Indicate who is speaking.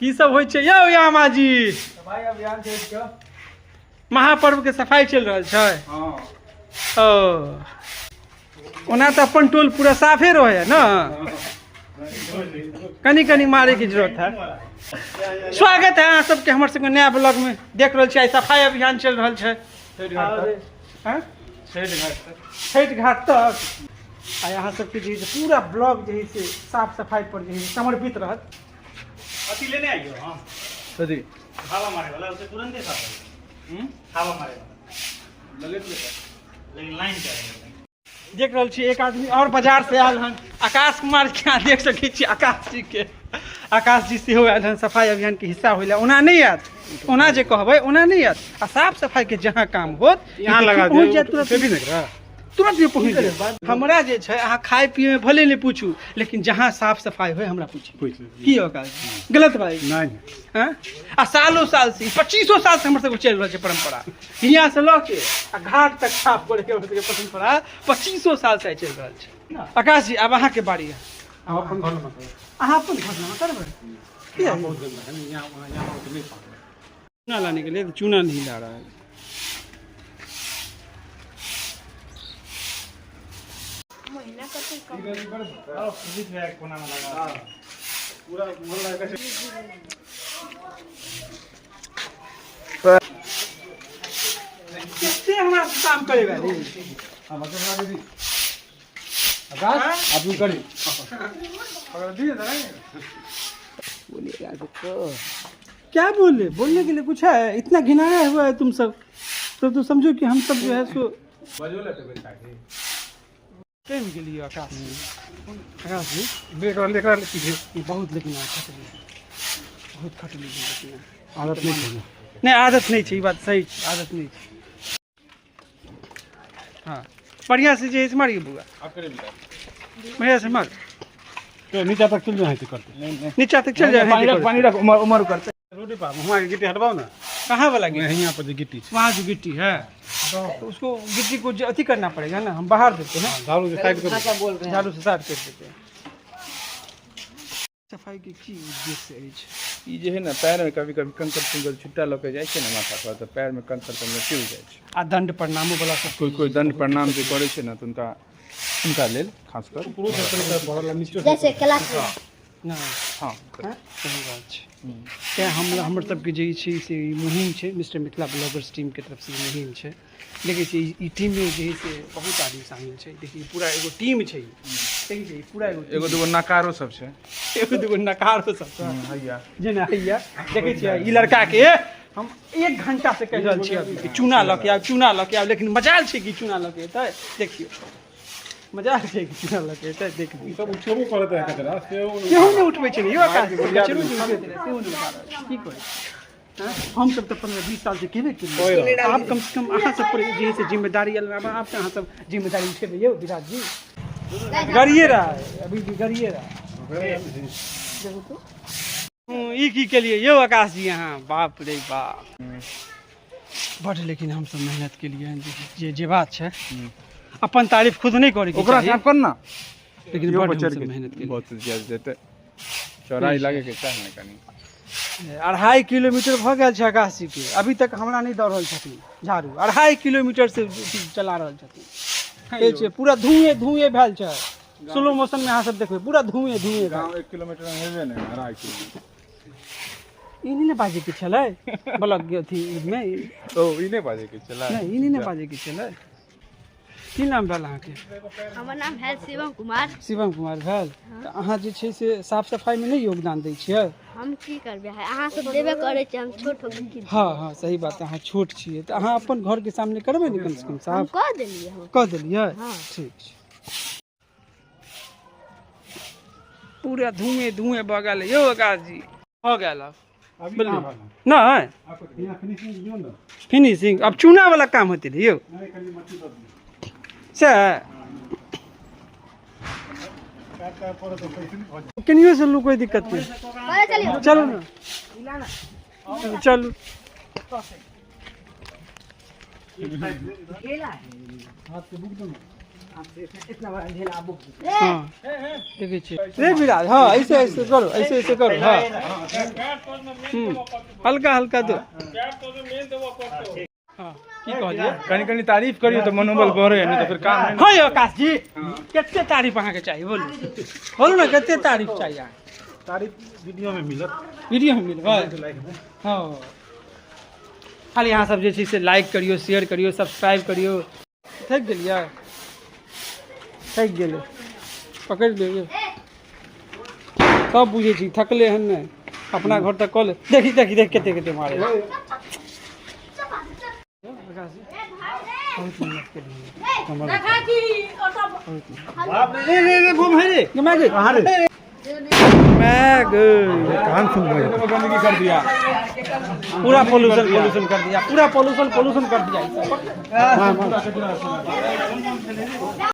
Speaker 1: की सब होइ छै यौ यामा जी?
Speaker 2: सफाई अभियान छै इसका।
Speaker 1: महापर्व के सफाई चलि रहल छै।
Speaker 2: हाँ।
Speaker 1: ओ ओना तऽ अपन टोल पूरा साफे रहै ने, कनि कनि मारे के जरूरत है। स्वागत है अहाँ सबके हमर सबके नया ब्लॉग में। देख रहल छी आइ सफाई अभियान चलि रहल छै।
Speaker 2: छठि घाट तक।
Speaker 1: आँय?
Speaker 2: छठि घाट तक।
Speaker 1: छठि घाट तक। आइ अहाँ सबके जे है से पूरा ब्लॉग जे है से साफ सफाई पर जे है से समर्पित रहत।
Speaker 3: अथी लेने आइयो। हाँ।
Speaker 2: कथी?
Speaker 3: हवा मारे वाला, उसे तुरंत साफ हो। हवा मारे वाला।
Speaker 2: ललित लेता।
Speaker 3: लेकिन लाइन पे।
Speaker 1: देख रहल छी एक आदमी और बाजार से आयल हन, आकाश कुमार के अहाँ देख सकै छी। आकाश जी के, आकाश जी सेहो आयल हन सफाई अभियान के हिस्सा होइला। ओना नहि आयत, ओना जे कहबै ओना नहि आयत। आ साफ सफाई के जहाँ काम होत
Speaker 2: यहाँ लगा
Speaker 1: पहुँच
Speaker 2: दे
Speaker 1: जायत तुरंत।
Speaker 2: भी नहीं रहा।
Speaker 1: तुरंत में पहुँच जायत। हमरा जे छै अहाँ खाय पिए में भले नहि पूछू, लेकिन जहाँ साफ सफाई होय हमरा पूछी।
Speaker 2: पूछ ले।
Speaker 1: की आकाश जी, गलत भाई?
Speaker 2: नहीं।
Speaker 1: हाँ? आ सालों साल से, 25 साल से हमर सबके चलि रहल छै परंपरा, हियाँ से लऽ के आ घाट तक साफ करे के हमर सबके परंपरा 25 साल से चलि रहल छै। आकाश जी, आब अहाँके बारी है।
Speaker 2: हम अपन घर में करबै।
Speaker 1: अहाँ अपन घर में करबै? किया?
Speaker 2: बहुत गंदा है ना यहाँ, वहाँ, यहाँ वहाँ नहीं साफ है।
Speaker 1: चूना लाने के लिए तो चूना नहीं ला रहा है।
Speaker 4: महीना कते कम।
Speaker 3: सुजीत भैया के कोना में लगा।
Speaker 2: पूरा मोहल्ला का।
Speaker 1: कते हमरा से काम करेगा रे?
Speaker 2: हाँ, मतलब लगा दी। आकाश, आप भी करी। पकड़ दिए जरा।
Speaker 1: क्या बोले, बोलने के लिए कुछ है? इतना घिनाया हुआ है तुम सब तो समझो कि हम सब जो है सो
Speaker 2: बजो लेते बैठा के।
Speaker 1: केम गेलियै आकाश जी? आकाश जी।
Speaker 2: देख रहा, देख रहा पीछे।
Speaker 1: ई बहुत लेकिन अहाँ खटली, बहुत खटली, लेकिन
Speaker 2: आदत नहीं है।
Speaker 1: नहि, आदत नहि छै, ई बात सही छै, आदत नहि छै। हाँ, बढ़िया से जे है से मारिए बुआ।
Speaker 2: आप करें बेटा।
Speaker 1: बढ़िया से मार।
Speaker 2: तो नीचा तक चल जाए करते।
Speaker 1: नीचा तक चल जाए।
Speaker 2: पानी रख, पानी रख, उमर उमर करते। रोटी पा वहाँ के गिट्टी हटवाओ ना।
Speaker 1: कहाँ वाला गिट्टी?
Speaker 2: यहाँ पर जो गिट्टी है।
Speaker 1: वहाँ जो गिट्टी है तो उसको गिट्टी को जो अथी करना पड़ेगा ना, हम बाहर देते हैं।
Speaker 2: झाड़ू से साइड करो।
Speaker 1: झाड़ू से साफ कर देते हैं। सफाई के की उद्देश्य अछि?
Speaker 5: ई जे है ने, पैर में कभी कभी कंकड़ तुंकड़ छुट्टा लऽ के जाइ छै ने माथा पर, तऽ पैर में कंकड़ तुंकड़ चुभ जाइ छै।
Speaker 1: आ दंड प्रणामो वाला सब।
Speaker 5: कोइ कोइ दंड प्रणाम जे करै छै ने, तऽ हुनका हुनका लेल खास कर।
Speaker 4: जैसे क्लास में।
Speaker 1: नहि।
Speaker 5: हँ।
Speaker 1: सही बात छै। तेँ हम हमर सबके जे छै से ई मुहिम छै, मिस्टर मिथिला ब्लॉगर्स टीमके तरफसँ ई मुहिम छै। देखै छियै, ई टीममे जे है से बहुत आदमी शामिल छै। देखिए, पूरा एगो टीम छै ई। देखै छियै, पूरा एगो
Speaker 5: एगो दूगो नकारो सब छै।
Speaker 1: एगो दूगो नकारो सब छै।
Speaker 5: हैया।
Speaker 1: जेना हैया देखै छियै, ई लड़काके हम एक घंटा से कहि रहल छियै अभी कि चूना लऽ के आउ, चूना लऽ के आउ, लेकिन मजाल छै कि चूना लऽ के एतै। देखियौ, मजाल छै कि चूना लऽ के एतै, देख।
Speaker 2: ई सब उठेबो करत है कचरा से।
Speaker 1: सेहो नहि उठबै छै ने यौ आकाश? कचरो जे उठबैत रहै सेहो नहि उठा रहल छै। की कहै आँय? हम सब तऽ 15-20 साल से केबे केलियै। आब कम से कम अहाँ सब पर जे है से जिम्मेदारी आयल। आब आब तऽ अहाँ सब जिम्मेदारी उठेबै यौ। विराज जी, गरिए रहा है, अभी भी गरिए रहा है। देखू तो ई की केलियै यौ आकाश जी अहाँ? बाप रे बाप, बड लेकिन हमसब मेहनत केलियै हन। जे जे जे बात छै, अपन तारीफ खुद नहि करैके
Speaker 5: ओकरा
Speaker 1: चाही,
Speaker 5: साफ कर ना।
Speaker 1: लेकिन
Speaker 5: इहो
Speaker 1: बड
Speaker 5: पर चढ़ि
Speaker 1: हमसब
Speaker 5: के
Speaker 1: मेहनत केलियै।
Speaker 5: बहुत ज्यादा जेतै, चौड़ाई लागे के चाही ने कनि।
Speaker 1: 2.5 किलोमीटर भऽ गेल छै आकाश जी के, अभी तक हमरा नहि दऽ रहल छथिन झाड़ू। 2.5 किलोमीटर से चला रहल छथिन। कहै छै पूरा धुएं धुएं भेल छै। स्लो मोशन में अहाँ सब देखबै, पूरा धुएं धुएं भेल।
Speaker 5: गाँव 1 किलोमीटर में हेबे नहि 2.5 किलोमीटर।
Speaker 1: ई नहि ने बाजैके छलै ब्लॉग के अथी मे।
Speaker 5: ओ, ई नहि बाजै के छलै?
Speaker 1: नहि, ई नहि ने बाजैके छलै। की नाम भेल अहाँके?
Speaker 4: हमर नाम भेल शिवम कुमार।
Speaker 1: शिवम कुमार भेल। तऽ अहाँ जे छै से साफ सफाइमे नहि योगदान दै छियै?
Speaker 4: हम की करबै, अहाँ सब देबे करै छियै, हम छोट हो की।
Speaker 1: हँ हँ, सही बात है, अहाँ छोट छियै तऽ अहाँ अपन घरके सामने करबै ने कमसँ कम
Speaker 4: हम
Speaker 1: साफ?
Speaker 4: कऽ देलियै हम।
Speaker 1: कऽ देलियै?
Speaker 4: हाँ।
Speaker 1: ठीक छै। पूरा धुएं धुएं भऽ गेल यौ आकाश जी, भऽ गेल आब।
Speaker 2: अभी कहाँ भेल?
Speaker 1: नहि।
Speaker 2: आपको यहाँ फिनिशिंग दियौ ने।
Speaker 1: फिनिशिंग अब चूना वाला काम होते रहे यौ।
Speaker 2: नहीं, कनि मट्टी दऽ दियौ।
Speaker 1: से
Speaker 2: काट काट पड़त तऽ पैसे नहि भऽ जायत।
Speaker 1: केनियो से लू, कोई दिक्कत नहीं।
Speaker 4: करे चलियो।
Speaker 1: चलू ना, चलू।
Speaker 2: हाथ के बुक दो ना।
Speaker 1: हाँ, देखै छियै रे विराज। हाँ, ऐसे ऐसे करो, ऐसे ऐसे करो। हाँ। हल्का हल्का दो। हाँ, की कहलियै?
Speaker 5: कनी कनी तारीफ करियो तऽ मनोबल बढ़े, नहीं तऽ फिर काम नहि।
Speaker 1: हाँ यौ आकाश जी, कते तारीफ अहाँके चाही? बोलू बोलू ने, कते तारीफ चाही अहाँके?
Speaker 2: तारीफ वीडियो में मिलत।
Speaker 1: वीडियो में मिलबै।
Speaker 2: लाइक में।
Speaker 1: हाँ, खाली अहाँ सब जे छै से लाइक करियौ, शेयर करियौ, सब्सक्राइब करियौ। थाकि गेलियै? थाकि गेलै, पकड़ि लियौ। सब बुझै छी थकले हन नहि, अपना घर तक कऽ ले। देखी देखी देख, कते कते मारे। बहुत मेहनत केलियै।
Speaker 2: बाप रे रे रे, बम है रे।
Speaker 1: गे मैं गे।
Speaker 2: कहाँ रे?
Speaker 1: मैं गे।
Speaker 2: कान सुन रहे।
Speaker 5: गंदगी कर दिया।
Speaker 1: पूरा पॉल्यूशन पॉल्यूशन कर दिया, पूरा पॉल्यूशन पॉल्यूशन कर दिया।